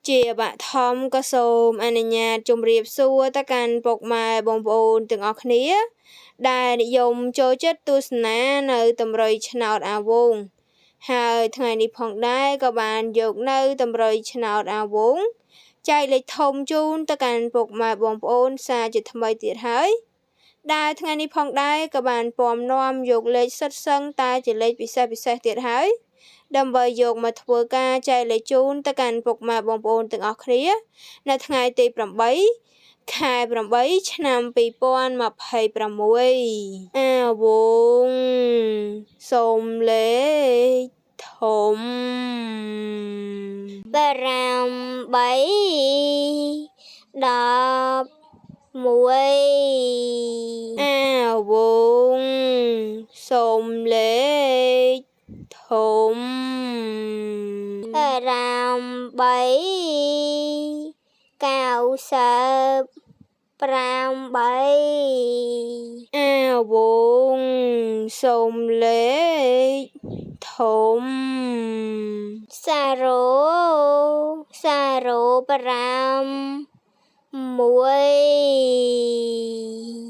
ជាបឋមក៏សូមអនុញ្ញាតជម្រាបសួរទៅកាន់ពុកម៉ែបងប្អូនទាំងអស់គ្នា ដែលនិយមចូលចិត្តទស្សនានៅតម្រុយឆ្នោតអាវង ហើយថ្ងៃនេះផងដែរក៏បានយកនៅតម្រុយឆ្នោតអាវងចែកលេខធំជូនទៅកាន់ពុកម៉ែបងប្អូនសាជាថ្មីទៀតហើយ ដែលថ្ងៃនេះផងដែរក៏បានពំនាំយកលេខសុទ្ធសឹងតែជាលេខពិសេសពិសេសទៀតហើយ ដើម្បីយកមកធ្វើការចែកលេខជូនទៅកាន់ពុកម៉ែបងប្អូនទាំងអស់គ្នា នៅថ្ងៃទី8ខែ8ឆ្នាំ2026អាវងសូមលេខធំ 8 11 អាវងសូមលេខធំ 8 98 អាវងសូមលេខធំ សារ៉ូសារ៉ូ5 1។